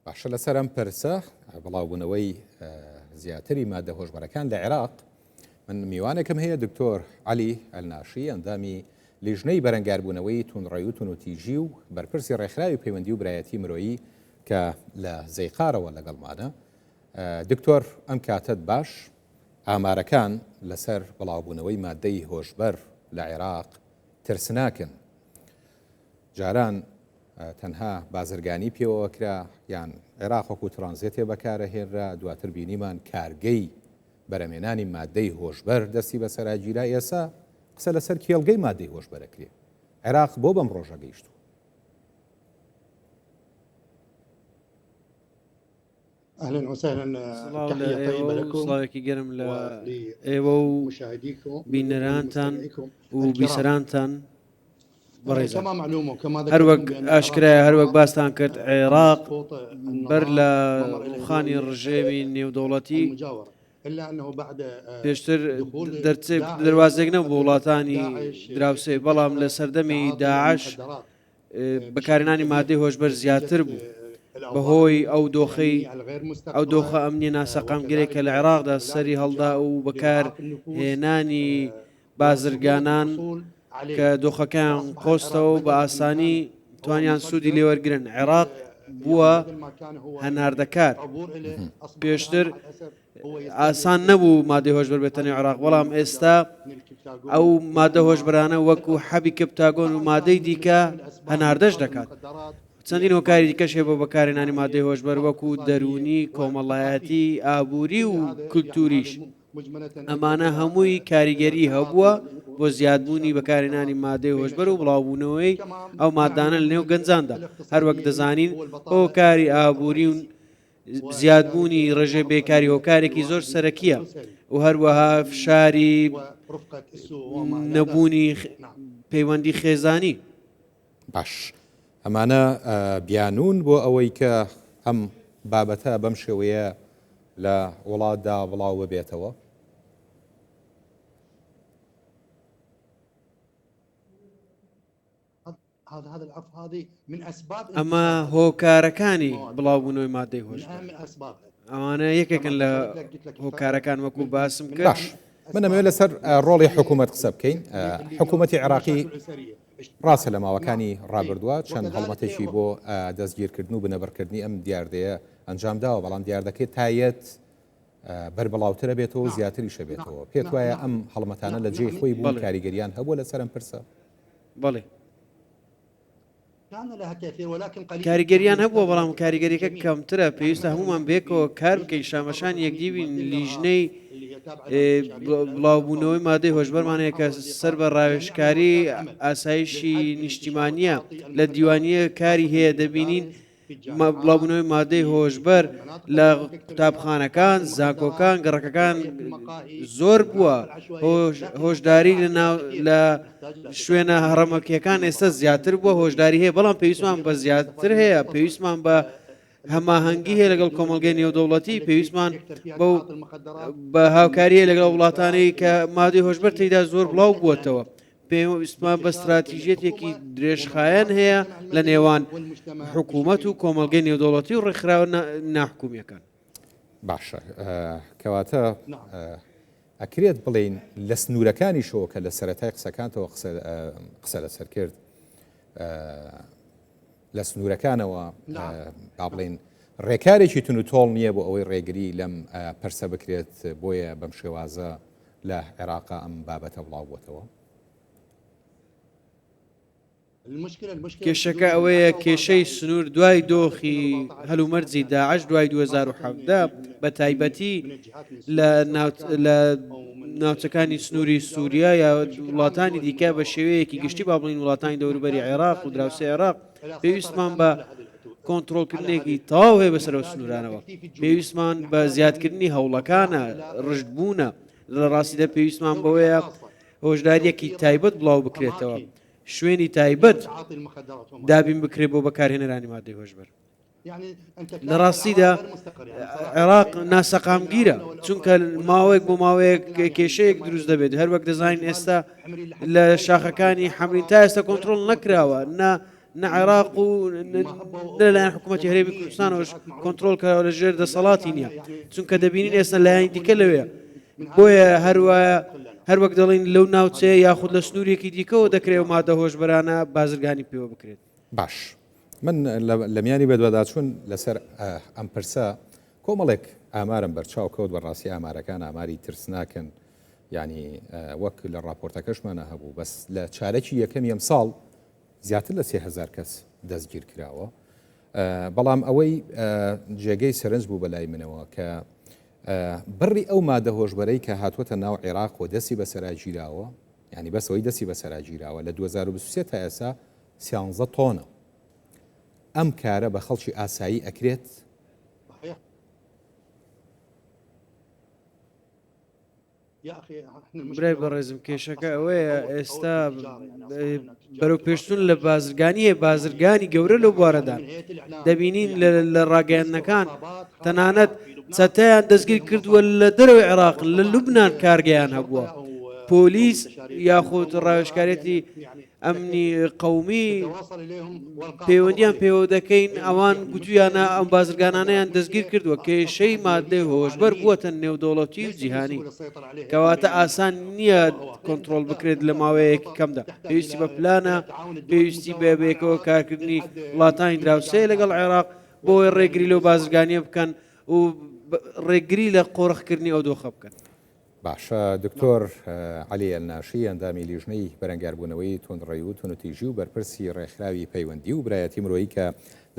باشە لەسەر ئەم پرسە بڵاوبوونەوەی زیاتری مادە هۆشبەرەکان لە عێراق من میوانێکم هەیە دکتۆر عەلی ئەلناشی ئەندامی لیژنەی بەرەنگاربوونەوەی توندڕەوی و تونوتیژی و بەرپرسی ڕێکخراوی پەیوەندی و برایەتی مرۆیی کە لە زەیقارەوە لەگەڵمانە دکتۆر ئەم کاتت باش ئامارەکان لەسەر بڵاوبوونەوەی مادەی هۆشبەر لە عێراق ترسناکن جاران تەنها بازرگانی پێوە کرا یان عێراق وەکو ترانزێتێ بەکارەهێنرا، دواتر بینیمان کارگەی بەرەمێنانی مادەی هۆشبەر دەستی بەسەرا گیرا، ئێسا قسە لەسەر کێڵگەی مادەی هۆشبەر ئەکرێ. عێراق بۆ بەم ڕۆژە گەیشتووە؟ اهلا وسهلا سڵاو لە ئێوە و سڵاوێکی گەرم لە ئێوە و بینەرانتان و بیسەرانتان بەڕێزان هەروەک ئاشکرایە هەروەک باستان کرد عێراق بەر لە ڕوخانی ڕژێمی نێودەوڵەتی پێشتر دەرچێک دەواازێک نەبوو بۆ وڵاتانی دراوسێ بەڵام لە سەردەمی داعش بەکارهێنانی مادەی هۆشبەر زیاتر بوو بەهۆی ئەو دۆخەی ئەو دۆخە ئەمنیە ناسەقامگیرەی کە لە عێراقدا سەری هەڵدا و بەکارهێنانی بازرگانان کە دۆخەکەیان قۆستەوە و بە ئاسانی توانیان سوودی لێوەرگرن عێراق بووە هەناردەکار پێشتر ئاسان نەبوو مادەی هۆشبەر بێتە نێو عێراق، بەڵام ئێستا ئەو مادە هۆشبەرانە وەکو حەبی کپتاگۆن و مادەی دیکە هەناردەش دەکات. چەندین هۆکاری دیکەش هەیە بۆ بەکارهێنانی مادەی هۆشبەر وەکو دەروونی، کۆمەڵایەتی، ئابووری و کولتووریش. ئەمانە هەمووی کاریگەری هەبووە بۆ زیادبوونی بەکارهێنانی مادەی هۆشبەر و بڵاوبوونەوەی ئەو مادانە لەنێو گەنجاندا. هەروەک دەزانین هۆکاری ئابووری و زیادبوونی ڕێژەی بێکاری هۆکارێکی زۆر سەرەکییە و هەروەها فشاری نەبوونی پەیوەندی خێزانی. باش ئەمانە بیانوون بۆ ئەوەی کە ئەم بابەتە بەم شێوەیە لە وڵاتدا بڵاو ببێتەوە؟ ئەمە هۆکارەکانی بڵاوبوونەوەی مادەی هۆشبەر ئەوانە یەکێکن لە هۆکارەکان وەکو باسم کرد. باش من ئەمەوێت لەسەر ڕۆڵی حکوومەت قسە بکەین حکوومەتی عێراقی ڕاستە لە ماوەکانی ڕابردووە چەند هەڵمەتێکی بۆ دەستگیرکردن و بنەبڕکردنی ئەم دیاردەیە ئەنجام داوە بەڵام دیاردەکەی تایەت بەربڵاوترە بێتەوە و زیاتریشە بێتەوە پێت وایە ئەم هەڵمەتانە لە جێی خۆی بوون کاریگەریان هەبووە لەسەر ئەم پرسە؟ بەڵێ. کاریگەریان هەبووە بەڵام کاریگەریەکە کەمترە پێویستە هەمومان بێکەوە کار بکەین شامەشان یەکدی بین لیژنەی بڵاوبوونەوەی مادەی هۆشبەرمان هەیە کە سەر بە ڕاوێژکاری ئاسایشی نیشتیمانیە لە دیوانیە کاری هەیە دەبینین بڵاوبوونەوەی مادەی هۆشبەر لە قوتابخانەکان، زانکۆکان، گەڕەکەکان زۆر بووە، هۆشداری لە شوێنە هەڕەمەکیەکان ئێستا زیاتر بووە، هۆشداری هەیە، بەڵام پێویستمان بە زیاتر هەیە، پێویستمان بە هەماهەنگی هەیە لەگەڵ کۆمەڵگەی نێودەوڵەتی، پێویستمان بە هاوکاریە لەگەڵ وڵاتانی کە مادەی هۆشبەر تێیدا زۆر بڵاو بووەتەوە. پێویستمان بە ستراتیژیەتێکی درێژخایەن هەیە لە نێوان حکوومەت و کۆمەڵگەی نێودەوڵەتی و ڕێکخراوە ناحکومییەکان. باشە کەواتە ئەکرێت بڵێین لە سنوورەکانیشەوە کە لە سەرەتای قسەکانتەوە قسە لەسەر کرد لە سنوورەکانەوە با بڵێین ڕێکارێکی تون و تۆڵ نییە بۆ ئەوەی ڕێگری لەم پرسە بکرێت بۆیە بەم شێوازە لە عێراقا ئەم بابەتە بڵاو بۆتەوە؟ کێشەکە ئەوەیە کێشەی سنوور دوای دۆخی هەلومەرجی داعش دوای 2017 بە تایبەتی لە ناوچەکانی سنووری سووریا یا وڵاتانی دیکە بە شێوەیەکی گشتی با بڵین وڵاتانی دەوروبەری عێراق و دراوسێ عێراق پێویستمان بە کۆنترۆڵکردنێکی تەواو هەیە بەسەر ئەو سنوورانەوە پێویستمان بە زیادکردنی هەوڵەکانە ڕژدبوونە لە ڕاستیدا پێویستمان بەوەیە هۆشداریەکی تایبەت بڵاو بکرێتەوە شوێنی تایبەت دابین بکرێت بۆ بەکارهێنەرانی مادەی هۆشبەر لە ڕاستیدا عێراق ناسەقامگیرە چونکە ماوەیەک بۆ ماوەیەک کێشەیەک دروست دەبێت هەروەک دەزانین ئێستا لە شاخەکانی حەمرین تا ئێستا کۆنتترۆل نەکراوە نە. نە عێراق و نە لەلایەن حکوومەتی هەرێمی کوردستانەوەش کۆنترۆڵ کراوە لە ژێر دەسەڵاتی نییە چونکە دەبینین ئێستا لایەنی دیکە لەوێ بۆیە هەروایە هەروەک دەڵین لەو ناوچەیە یاخود لە سنوورێکی دیکەوە دەکرێت و مادە هۆشبەرانە بازرگانی پێوە بکرێت. باش من لە میانی بەدواداچوون لەسەر ئەم پرسە کۆمەڵێک ئامارم بەرچاو کەوت بەڕاستی ئامارەکان ئاماری ترسناکن یعنی وەک لە راپۆرتەکەشمانە هەبوو بەس لە چارەکی یەکەمی ئەم ساڵ زیاتر لە 3000 کەس دەستگیر کراوە بەڵام ئەوەی جێگەی سەرنج بوو بەلای منەوە کە بڕی ئەو مادە هۆشبەرەی کە هاتووەتە ناو عێراق و دەستی بەسەرا گیراوە ینی بەس ئەوەی دەستی بەسەرا گیراوە لە 2023 تا ئێستا سیانزە تۆنە ئەم کارە بە خەڵکی ئاسایی ئەکرێت؟ برای بەڕێزم کێشەکە ئەوەیە ئێستا بەرەو پێشتون لە بازرگانی هەیە بازرگانی گەورە لەو بوارەدا دەبینین لە ڕاگەیاندنەکان تەنانەت چەتەیان دەستگیر کردووە لە دەرەوەی عێراق لە لوبناان کارگەیان هەبووە پۆلیس یاخود ڕاوێژکارێتی ئەمنی قەومی پەیوەندیان پێوە دەکەین ئەوان گوتویانە ئەم بازرگانانەیان دەستگیر کردووە کێشەی مادەی هۆشبەر بووەتە نێودەوڵەتی و جیهانی کەواتە ئاسان نییە کۆنتترۆل بکرێت لە ماوەیەکی کەمدا پێویستی بە پلانە پێویستی بە بەیەکەوە کارکردنی وڵاتانی دراوسێ لەگەڵ عێراق بۆی ڕێگری لەو بازرگانیە بکەن و ڕێگری لە قۆرخکردنی ئەو دۆخە بکەن. باشە دکتۆر عەلی ئەلناشی ئەندامی لیژنەی بەرەنگاربوونەوەی توندڕەوی و توندوتیژی و بەرپرسی ڕێکخراوی پەیوەندی و برایەتی مرۆیی کە لە.